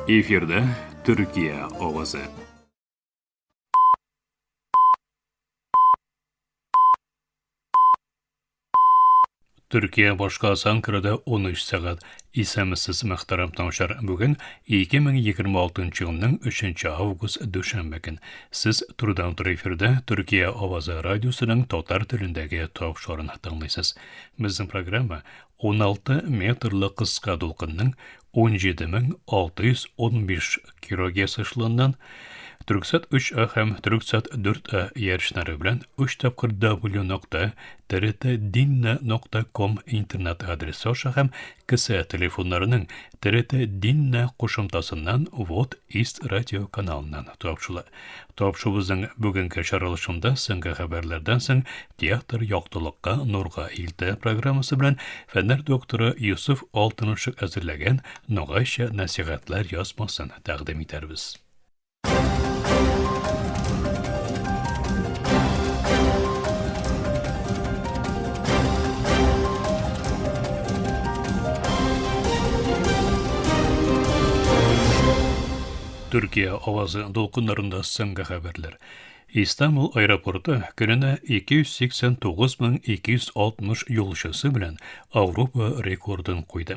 Эфирда Төркия авазы. Төркия башкаласы Анкарада 13 сәгать. Исәнмесез, мөхтәрәм тыңлаучылар. Бүген 2026 елның 3 август дүшәмбе көн. Сез турыдан-туры эфирда Төркия авазы радиосының татар телендәге тапшыруын тыңлыйсыз. Безнең программа 16 метрлы кыска дулкынның 17615 килогерц эшелоныннан Түрксат 3А һәм Түрксат 4А иярченнәре белән 3 тапкыр w нокта trtdinna.com интернет адресы аша һәм кесә телефоннарының TRT Dinna кушымтасыннан Вот Ист радио каналыннан тапшыла. Тапшуыбызның бүгенге чыгарылышында соңгы хәбәрләрдән соң Театр яктылыкка, нурга илтә программасы белән фәннәр докторы Йосыф Алтынышек әзерләгән Ногайча нәсихәтләр язмасын тәкъдим итәрбез. Төркия авазы дулкыннарында соңгы хәбәрләр. Истанбул аэропорты көненә 289 260 юлчысы белән Ауропа рекордын куйды.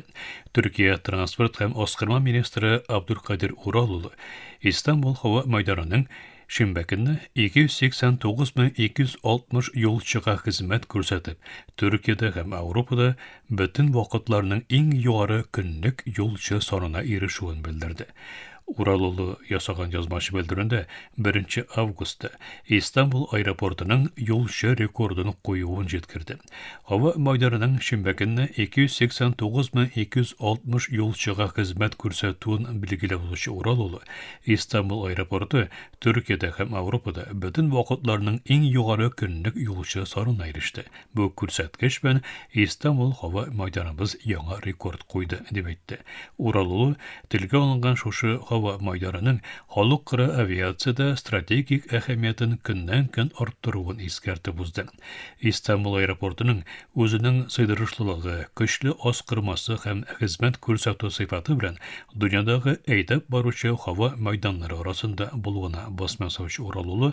Төркия транспорт һәм аскырма министры Абдулкадир Урал улы Истанбул һава мәйданының шимбә көнне 289 260 юлчыга хезмәт күрсәтеп, Төркиядә һәм Ауропада бөтен вакытларның иң югары көнлек юлчы санына ирешүен белдерде. Уралулы ясаган язмача белдерүендә 1 августта Истанбул аэропортының юлчы рекордын куюын җиткерде. Һава мәйданының шимбә көнне 289 260 юлчыга хезмәт күрсәтүен билгеләп узучы Уралулы Истанбул аэропорты Төркиядә һәм Ауропада бөтен вакытларның иң югары көнлек юлчы санына иреште. Бу күрсәткеч белән Истанбул һава мәйданыбыз яңа рекорд куйды, дип әйтте. Уралулы телгә алынган шушы һава мәйданының халыкара авиациядә стратегик әһәмиятен көннән-көн арттыруын искәртеп узды. Истанбул аэропортының үзенең сыйдырышлылыгы, көчле аскырмасы һәм хезмәт күрсәтү сыйфаты белән дөньядагы әйдәп баручы һава мәйданнары арасында булуына басма ясаучы Уралулы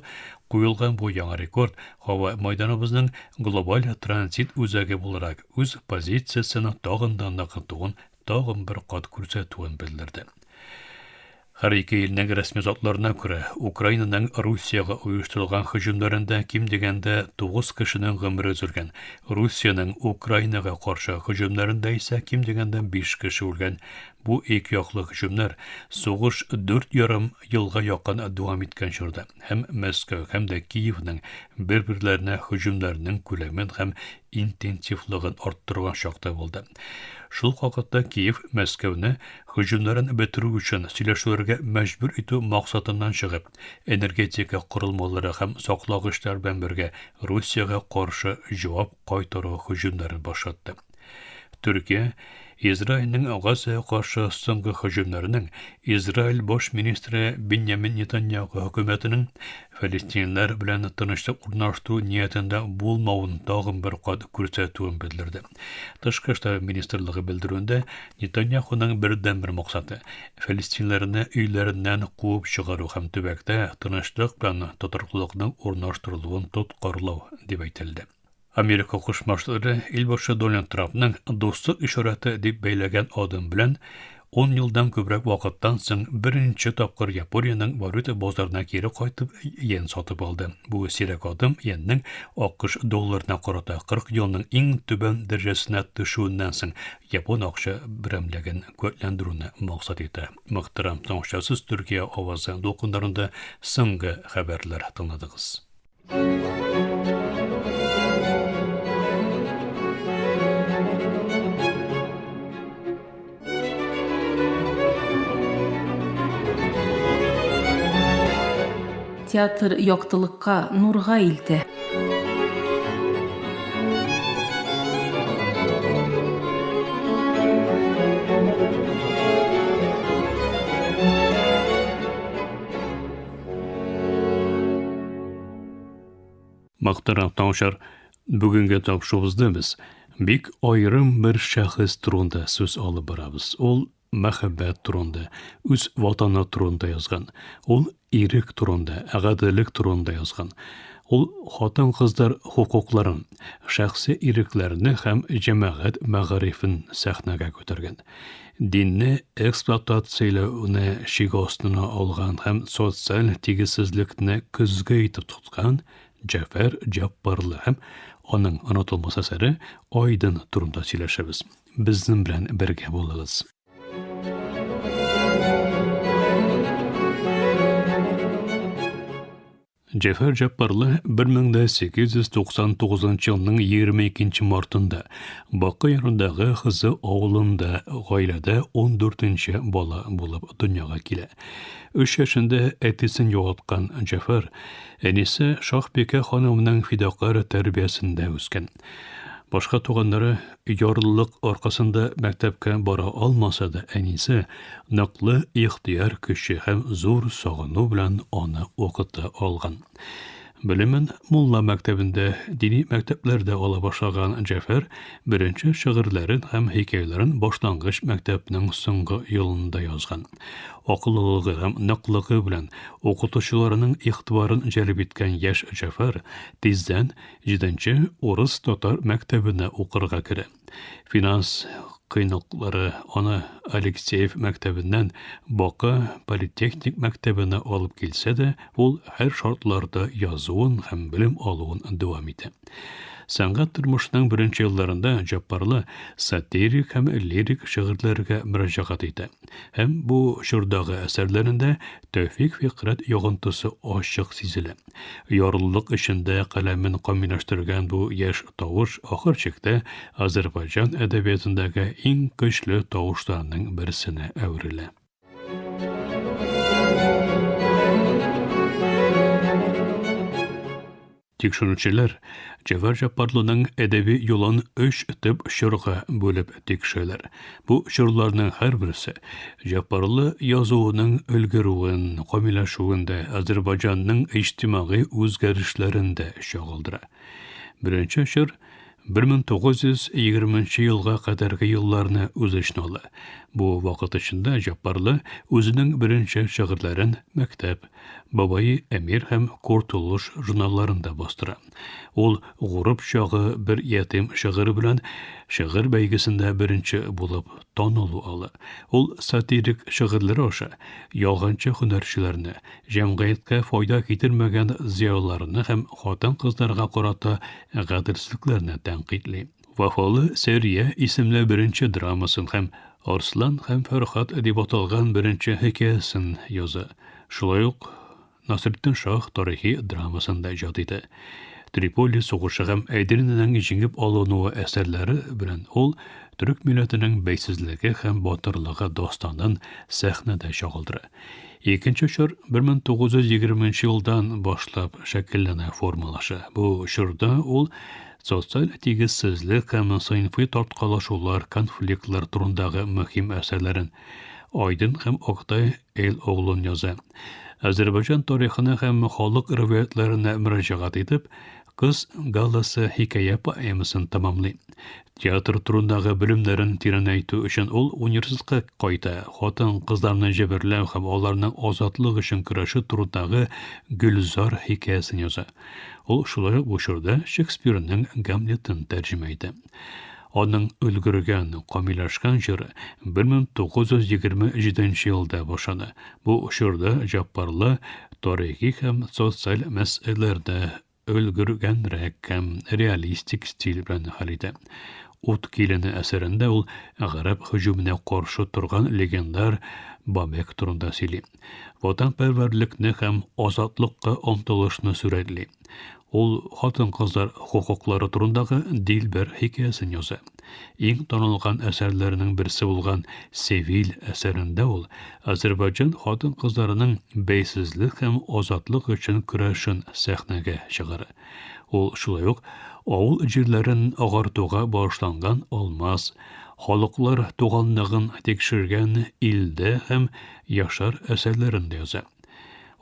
куелган бу яңа рекорд Һава мәйданыбызның глобаль транзит үзәге буларак үз позициясен тагын да ныгытуын тагын бер кат күрсәтүен белдерде. Һәр ике илнең рәсми затларына күрә, Украинаның Русиягә оештырылган һөҗүмнәрендә ким дигәндә 9 кешенең гомере өзелгән. Русиянең Украинага каршы һөҗүмнәрендә исә ким дигәндә 5 кеше үлгән. Бу ике яклы һөҗүмнәр сугыш 4,5 елга якын дәвам иткән чорда һәм Мәскәү һәм дә Киевның бер-берләренә һөҗүмнәренең күләмен һәм интенсивлыгын арттырган чакта булды. Шул ук вакытта Киев Мәскәүне һөҗүмнәрен бетерү өчен сөйләшүләргә мәҗбүр итү максатыннан чыгып, энергетика корылмалары һәм саклагычлар белән бергә Русиягә каршы җавап кайтару һөҗүмнәрен башлатты. Төркия Израильнең Газага каршы соңгы һөҗүмнәренең Израиль баш министры Беньямин Нетаньяху хөкүмәтенең фәлестиннәр белән тынычлык урнаштыру ниятендә булмавын тагын бер кат күрсәтүен белдерде. Тышкы эшләр министрлыгы белдерүендә Нетаньяхуның бердәнбер максаты фәлестиннәрне өйләреннән куып чыгару һәм төбәктә тынычлык белән тотрыклылыкның урнаштырылуын тоткарлау дип әйтелде. Америка Кушма Штатлары илбашы Дональд Трампның дуслык ишарәте дип бәйләгән адым белән 10 елдан күбрәк вакыттан соң беренче тапкыр Япониянең валюта базарына кире кайтып йен сатып алды. Бу сирәк адым йеннең АКШ долларына карата 40 елның иң түбән дәрәҗәсенә төшүеннән соң япон акча берәмлеген куәтләндерүне максат итә. Мөхтәрәм тыңлаучылар, сез Төркия авазы дулкыннарында соңгы хәбәрләр тыңладыгыз. Театр яктылыкка, нурга илтә. Мактарак таңшар, бүгенге тапшуыбызда без бик аерым бер шәхес турында сүз алып барабыз. Ул мәхәббәт турында, үз ватаны турында язган. Ул ирек турында, гаделлек турында язган. Ул хатын-кызлар хокукларын, шәхси ирекләрне һәм җәмәгать мәгарифен сәхнәгә күтәргән. Динне эксплуатацияләүне шик астына алган һәм социаль тигезсезлекне көзге итеп тоткан Җәфәр Җаппарлы һәм аның онытылмас әсәре Айдын турында сөйләшәбез. Безнең белән бергә булыгыз. Җәфәр Җаппарлы 1899 елның 22 мартында Бакы янындагы Хызы авылында гаиләдә 14 нче бала булып дөньяга килә. Өч яшендә әтисен югалткан Җәфәр әнисе Шаһбикә ханымның фидакарь тәрбиясендә үскән. Башка туганнары ярлылык аркасында мәктәпкә бара алмаса да, әнисе ныклы ихтыяр көче һәм зур сагыну белән аны укыта алган. Белемен мулла мәктәбендә, дини мәктәпләрдә ала башлаган Җәфәр беренче шигырьләрен һәм хикәяләрен башлангыч мәктәпнең соңгы елында язган. Акыллылыгы һәм ныклыгы белән укытучыларының игътибарын җәлеп иткән яшь Җәфәр тиздән Җиденче урыс-татар мәктәбенә укырга керә. Финанс кыенлыклары аны Алексеев мәктәбеннән Бакы политехник мәктәбенә алып килсә дә, ул һәр шартларда язуын һәм белем алуын дәвам итә. Сәнгать тормышының беренче елларында Җаппарлы сатирик һәм лирик шигырьләргә мөрәҗәгать итә һәм бу чордагы әсәрләрендә Тәүфик Фикърәт йогынтысы ачык сизелә. Ярлылык эчендә каләмен камилләштергән бу яшь тавыш ахыр чиктә Азәрбайҗан әдәбиятындагы иң көчле тавышларның берсенә әверелә. Тикшерүчеләр Җәвәр Җаппарлының әдәби юлын өч төп чорга бүлеп тикшерәләр. Бу чорларның һәрберсе Җаппарлы язуының өлгерүен, камилләшүен дә, Азәрбайҗанның иҗтимагый үзгәрешләрен дә чагылдыра. Беренче чор 1920 нче елга кадәрге елларны үз эченә ала. Бу вакыт эчендә Җаппарлы үзенең беренче шигырьләрен мәктәп, Бабае Әмир һәм Куртулыш журналларында бастыра. Ул Гурып чагы бер ятим шигыре белән шигырь бәйгесендә беренче булып танылу ала. Ул сатирик шигырьләре аша ялганчы һөнәрчеләрне, җәмгыятькә файда китермәгән зыялыларны һәм хатын-кызларга карата гаделсезлекләрне тәнкыйтьли. Вафалы Сәрия исемле беренче драмасын һәм Арслан һәм Фәрхад дип аталган беренче хикәясен яза. Шулай ук Насретдин Шаһ тарихи драмасын да иҗат итә. Триполи сугышы һәм Әдирнәнең җиңеп алынуы әсәрләре белән ул төрек милләтенең бәйсезлеге һәм батырлыгы дастанын сәхнәдә чагылдыра. Икенче чор 1920 нче елдан башлап шәкелләнә, формалаша. Бу чорда ул социаль тигезсезлек һәм сыйнфый тарткалашулар, конфликтлар турындагы мөһим әсәрләрен Айдын һәм Октай Эл оглун яза. Азәрбайҗан тарихына һәм халык риваятьләренә мөрәҗәгать итеп, Кыз галасы хикәя поэмасын тәмамлый. Театр турындагы белемнәрен тирәнәйтү өчен ул университетка кайта, хатын-кызларны җәберләү һәм аларның азатлык өчен көрәше турындагы Гөлзар хикәясен яза. Ул шулай ук бу чорда Шекспирның Гамлетын тәрҗемә итә. Аның өлгергән, камилләшкән чоры 1927 елда башлана. Бу чорда Җаппарлы тарихи һәм социаль мәсьәләләрдә өлгергәнрәк һәм реалистик стиль белән хәл итә. Ут килене әсәрендә ул гарәп һөҗүменә каршы торган легендар Бабек турында сөйли. Ватанпәрвәрлекне һәм азатлыкка омтылышны сурәтли. Ул хатын-кызлар хокуклары турындагы Дилбәр хикәясен яза. Иң танылган әсәрләренең берсе булган Севиль әсәрендә ул Азәрбайҗан хатын-кызларының бәйсезлек һәм азатлык өчен көрәшен сәхнәгә чыгара. Ул шулай ук авыл җирләрен агартуга багышланган Алмаз, халыклар туганлыгын тикшергән Илдә һәм Яшар әсәрләрен дә яза.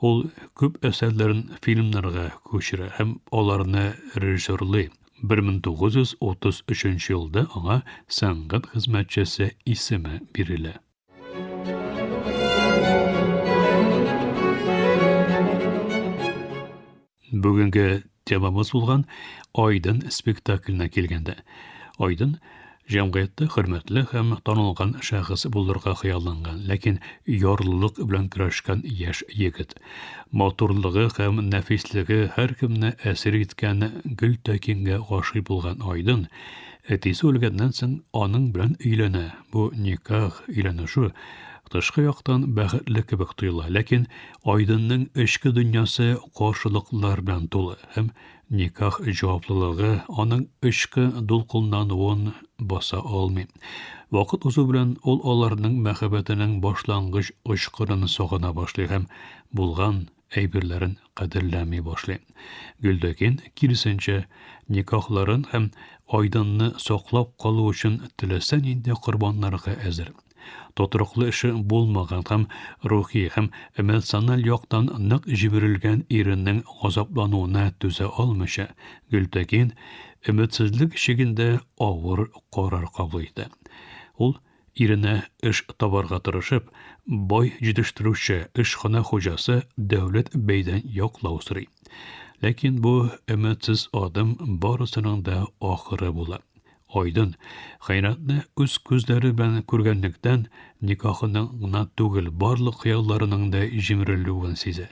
Ул күп әсәрләрен фильмнарга күчерә һәм аларны режиссерлый. 1933 елда аңа сәнгать хезмәтчесе исеме бирелә. Бүгенге темамыз булган Айдын спектакленә килгәндә, Айдын җәмгыятьтә хөрмәтле һәм танылган шәхес булырга хыялланган, ләкин ярлылык белән көрәшкән яшь егет. Матурлыгы һәм нәфислеге һәркемне әсир иткән Гөлтәкингә гашыйк булган Айдын, әтисе үлгәннән соң аның белән өйләнә. Бу никах, өйләнешү тышкы яктан бәхетле кебек тоела, ләкин Айдынның эчке дөньясы каршылыклар белән тулы һәм никах җаваплылыгы аның эчке дулкынлануын баса алмый. Вакыт узу белән ул аларның мәхәббәтенең башлангыч очкынын сагына башлый һәм булган әйберләрен кадерләми башлый. Гөлтәкин, киресенчә, никахларын һәм Айдынны саклап калу өчен теләсә нинди корбаннарга әзер. Тотрыклы эше булмаган һәм рухи һәм эмоциональ яктан нык җимерелгән иренең газаплануына түзә алмыйча, Гөлтәкин өметсезлек чигендә авыр карар кабул итә. Ул, иренә эш табарга тырышып, бай җитештерүче эшханә хуҗасы Дәүләт бәйдән яклау сорый. Ләкин бу өметсез адым барысының да ахыры була. Айдын, хыянәтне үз күзләре белән күргәнлектән, никахының гына түгел, барлык хыялларының да җимерелүен сизә.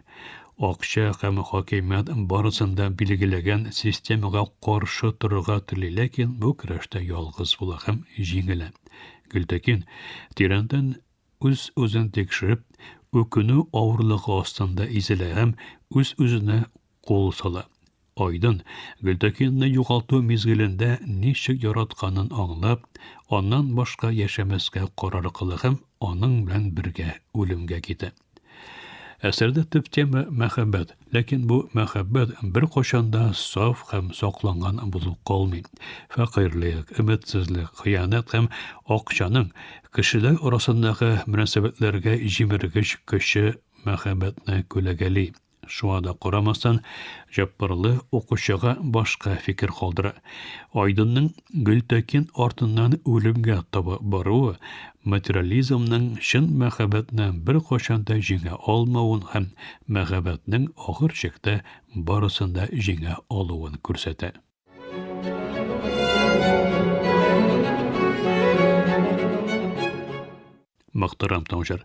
Акча һәм хакимият барысын да билгеләгән системага каршы торырга тели, ләкин бу көрәштә ялгыз була һәм җиңелә. Гөлтәкин, тирәнтен үз-үзен тикшереп, үкенү авырлыгы астында изелә һәм үз-үзенә кул сала. Айдын, Гөлтәкинне югалту мизгелендә ничек яратканын аңлап, аннан башка яшәмәскә карар кыла һәм аның белән бергә үлемгә китә. Әсәрдә төп тема мәхәббәт, ләкин бу мәхәббәт беркайчан да саф һәм сакланган булып калмый. Фәкыйрьлек, өметсезлек, хыянәт һәм акчаның кешеләр арасындагы мөнәсәбәтләргә җимергеч көче мәхәббәтне күләгәли. Шуңа да карамастан, Җаппарлы укучыга башка фикер калдыра. Айдынның Гөлтәкин артыннан үлемгә таба баруы материализмның чын мәхәббәтне беркайчан да җиңә алмавын һәм мәхәббәтнең ахыр чиктә барысын да җиңә алуын күрсәтә. Мөхтәрәм тыңлаучылар,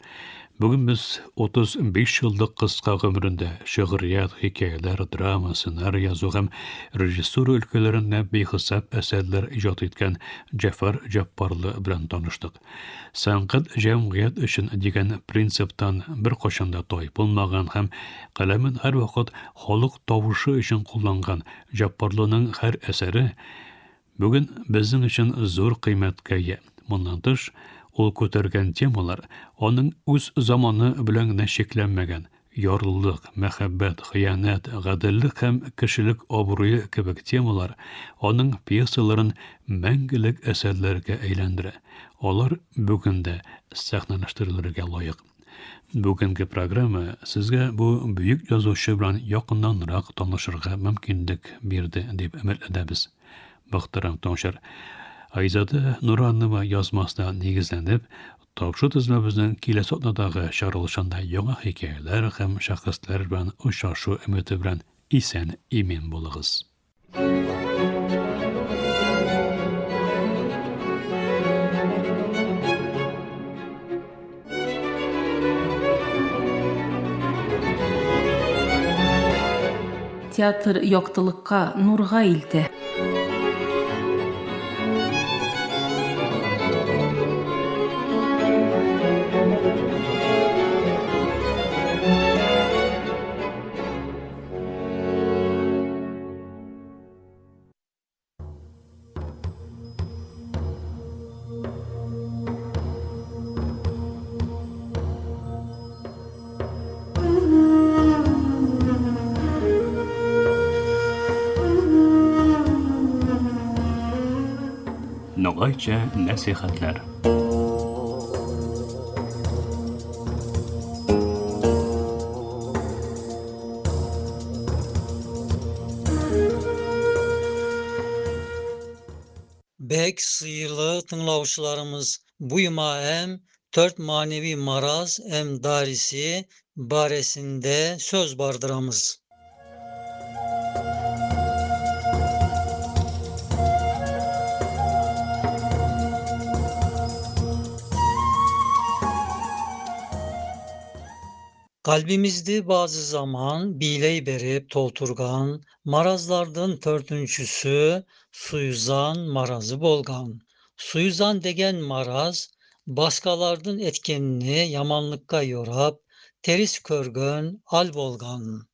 бүген без 35 еллык кыска гомерендә шигърият, хикәяләр, драма, сценарий язу һәм режиссура өлкәләрендә бихисап әсәрләр иҗат иткән Җәфәр Җаппарлы белән таныштык. Сәнгать җәмгыять өчен дигән принциптан беркайчан да тайпылмаган һәм каләмен һәрвакыт халык тавышы өчен кулланган Җаппарлының һәр әсәре Бүген безнең өчен зур кыйммәткә ия. Моннан тыш, ул күтәргән темалар аның үз заманы белән генә чикләнмәгән, ярлылык, мәхәббәт, хыянәт, гаделлек һәм кешелек абруе кебек темалар аның пьесаларын мәңгелек әсәрләргә әйләндерә. Алар бүген дә сәхнәләштерелергә лаек. Бүгенге программа сезгә бу бөек язучы белән якыннанрак танышырга мөмкинлек бирде дип өметләнәбез. Мөхтәрәм тыңлаучылар, Айзада Нуранова язмасына нигезләнеп, тапшыру төзмәбезнең киләсе атнадагы чыгарылышында яңа хикәяләр һәм шәхесләр белән очрашу өмете белән исән-имин булыгыз. Театр яктылыкка, нурга илтә. Ногайча нәсихәтләр. Бәк сыйлы тыңлаучыларымыз, бу em dört manevi maraz em darisi baresinde söz bardıramız. Kalbimizdi bazı zaman biyley berip tolturgan, marazlardın törtüncüsü suyuzan marazı bolgan. Suyuzan degen maraz, baskalardın etkenini yamanlıkka yorap, teris körgön al bolgan.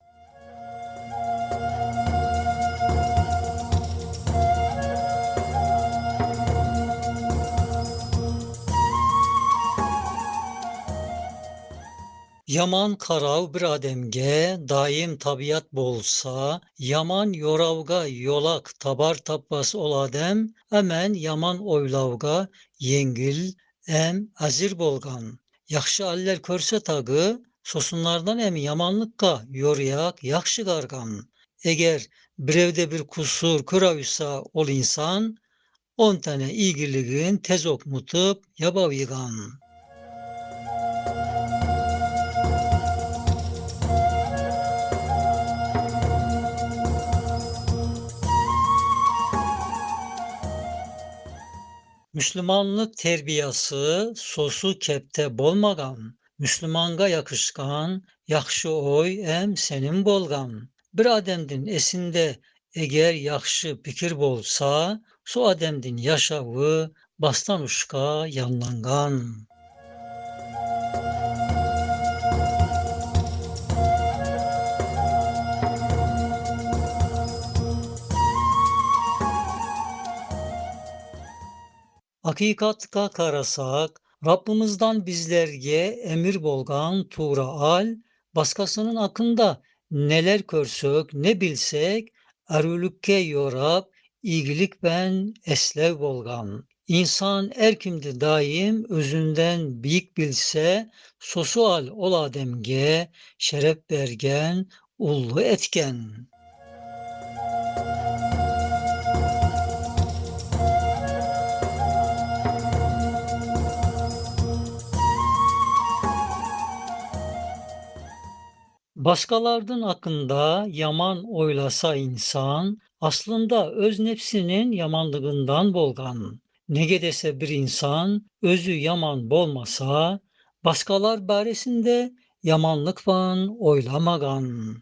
Yaman karav bir ademge daim tabiat bolsa, yaman yoravga yolak tabar tapbas ol adem, hemen yaman oylavga yengil em azir bolgan. Yaxşı aller körse tagı, sosunlardan em yamanlıkka yoruyak yaxşı gargan. Eğer birevde bir kusur köravüsa ol insan, 10 tane iygiligin tez okmutup yabavigan. Müslümanlık terbiyası sosu kepte bolmagan, Müslümanga yakışkan, yaxşı oy em senin bolgan. Bir ademdin esinde eğer yaxşı fikir bolsa, so ademdin yaşavı bastan uşka yanlangan. Hakikatka karasak, Rabbimizden bizlerge emir bolgan tuğra al, başkasının hakkında neler körsök, ne bilsek, erülükke yorap, iyilik ben eslev bolgan. İnsan erkimdi daim özünden büyük bilse, sosu al ol ademge, şeref bergen, ullu etken. Başkalarının hakkında yaman oylasa insan, aslında öz nefsinin yamanlığından bolgan. Nege dese bir insan özü yaman bolmasa, başkalar baresinde yamanlıkvan oylamagan.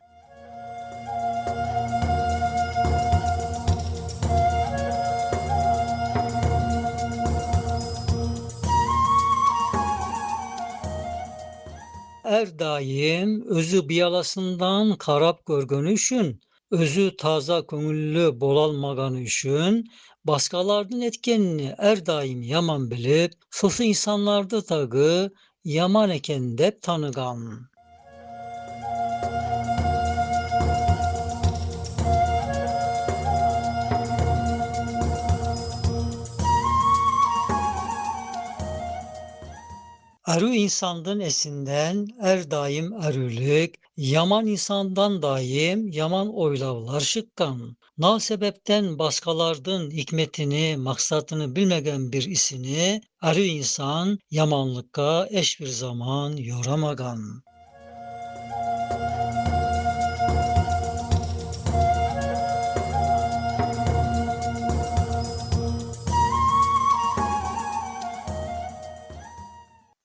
Er daim özü biyalasından karap görgönü üçün, özü taza köngüllü bolalmaganı üçün, başkalarının etkenini er daim yaman bilip, sosu insanlarda tagı yaman eken dep tanıgan. Erü insandın esinden er daim erülük, yaman insandan daim yaman oylavlar şıkkan. Nal sebepten başkalardın hikmetini, maksatını bilmegen bir isini, erü insan yamanlıkka eş bir zaman yoramagan.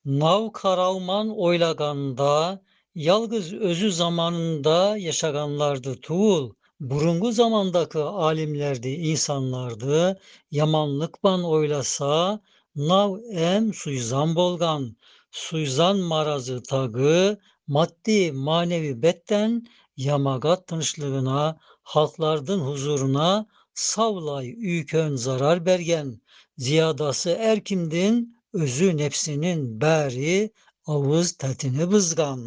Nav karavman oylaganda, yalgız özü zamanında yaşaganlardı tuğul, burungu zamandaki alimlerdi, insanlardı, yamanlıkban oylasa, nav em suyzan bolgan, suyzan marazı tagı, maddi manevi betten yamagat tınçlığına, halklardın huzuruna, savlay üykön zarar bergen, ziyadası erkimdin, özü nefsinin bari avuz tetini bızgan.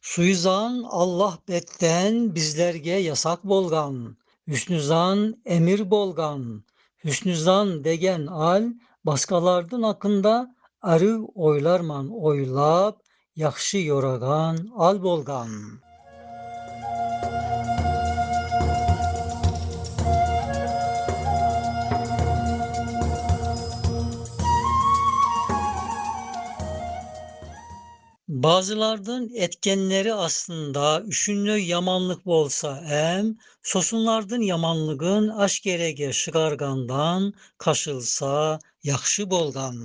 Suizan Allah betten bizlerge yasak bolgan, hüsnüzan emir bolgan, hüsnüzan degen al, başkalardın hakkında arı oylarman oylap, yaxşı yoragan al bolgan. Bazılardın etkenleri aslında üşünlöy yamanlık bolsa em, sosunlardın yamanlığın aşkerege şıgargandan kaşılsa yakşı bolgan.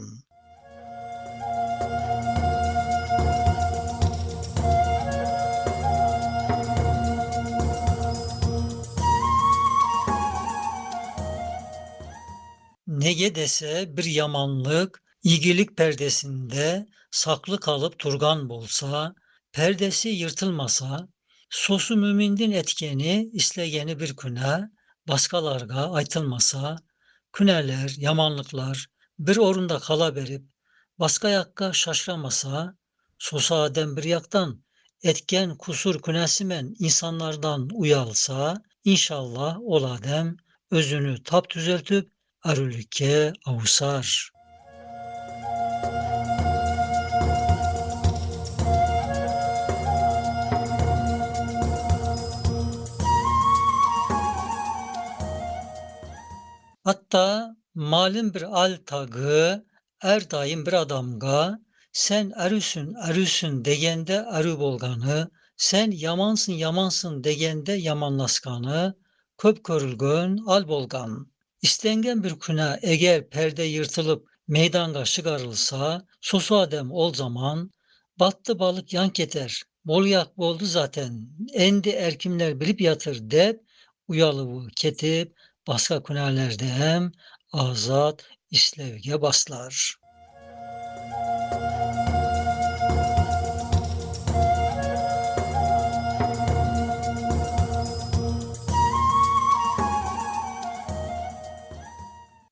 Nege dese bir yamanlık iyilik perdesinde saklı kalıp turgan bolsa, perdesi yırtılmasa, sosu mümindin etkeni islegeni bir küne, baskalarga aytılmasa, küneler, yamanlıklar bir orunda kala berip, baska yakka şaşramasa, sosu adem bir yaktan etken kusur künesimen insanlardan uyalsa, inşallah ol adem özünü tap düzeltip arülükke avusar. Hatta malum bir al tagı er daim bir adamga sen erüsün erüsün degende erü bolganı, sen yamansın yamansın degende yamanlaskanı, köp körülgön al bolgan. İstengen bir küne eğer perde yırtılıp meydanga çıkarılsa, sosu adem ol zaman, battı balık yan keter, bol yak boldu zaten, endi erkimler bilip yatır dep, uyalıvı ketip, başka künelerde hem azat işlevge baslar.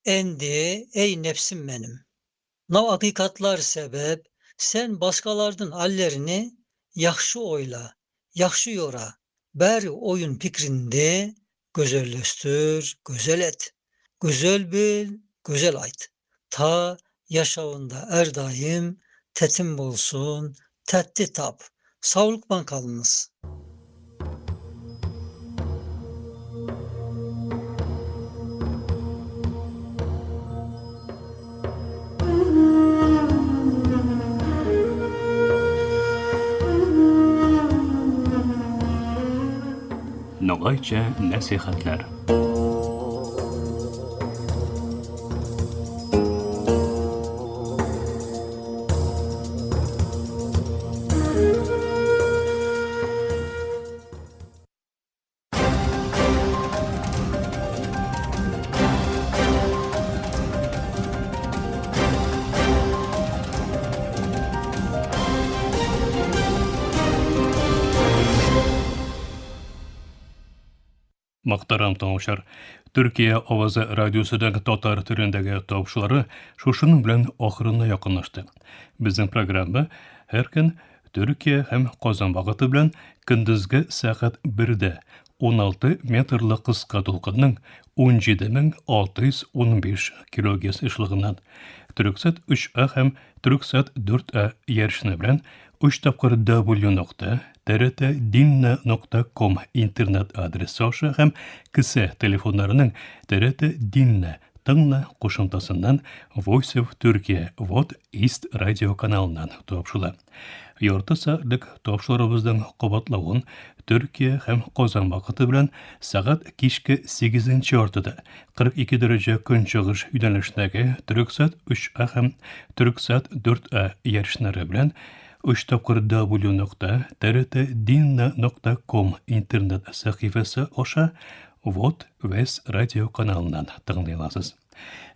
Endi ey nefsim benim. Nav hakikatlar sebep sen başkalardın hallerini yaxşı oyla, yaxşı yora. Beri oyun fikrinde güzelleştir, güzel et. Güzel bil, güzel ayt. Ta yaşavında er daim tetim bolsun, tetti tap. Sağlıkman kalınız. Ногайча нәсихәтләр. Мөхтәрәм тыңлаучылар, Төркия авазы радиосының татар телендәге тапшырулары шушының белән ахырына якынлашты. Безнең программа һәр көн Төркия һәм Казан вакыты белән көндезге сәгать 1-дә 16 метрлы кыска дулкынның 17615 килогерц ешлыгыннан Төрксат 3А һәм Төрксат 4А ярышны белән 3 тапкыр w нокта trtdinna нокта ком интернет адресы аша һәм кесә телефоннарының TRT Dinle тыңла кушымтасыннан Voice of Turkey Вот East радио каналыннан тапшыла. Ярты сәгатьлек тапшырубызның кабатлавын Төркия һәм Казан вакыты белән сәгать кичке 8 яртыда 42 дәрәҗә көнчыгыш юнәлешендәге Төрексат 3А һәм Төрексат 4А ярышлары белән 3 тапкыр w нокта trtdinna нокта ком интернет сәхифәсе аша Вот Вес радио каналыннан тыңлый аласыз.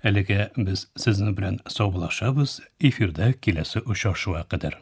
Әлегә без сезнең белән саубуллашабыз, эфирда киләсе очрашуга кадәр.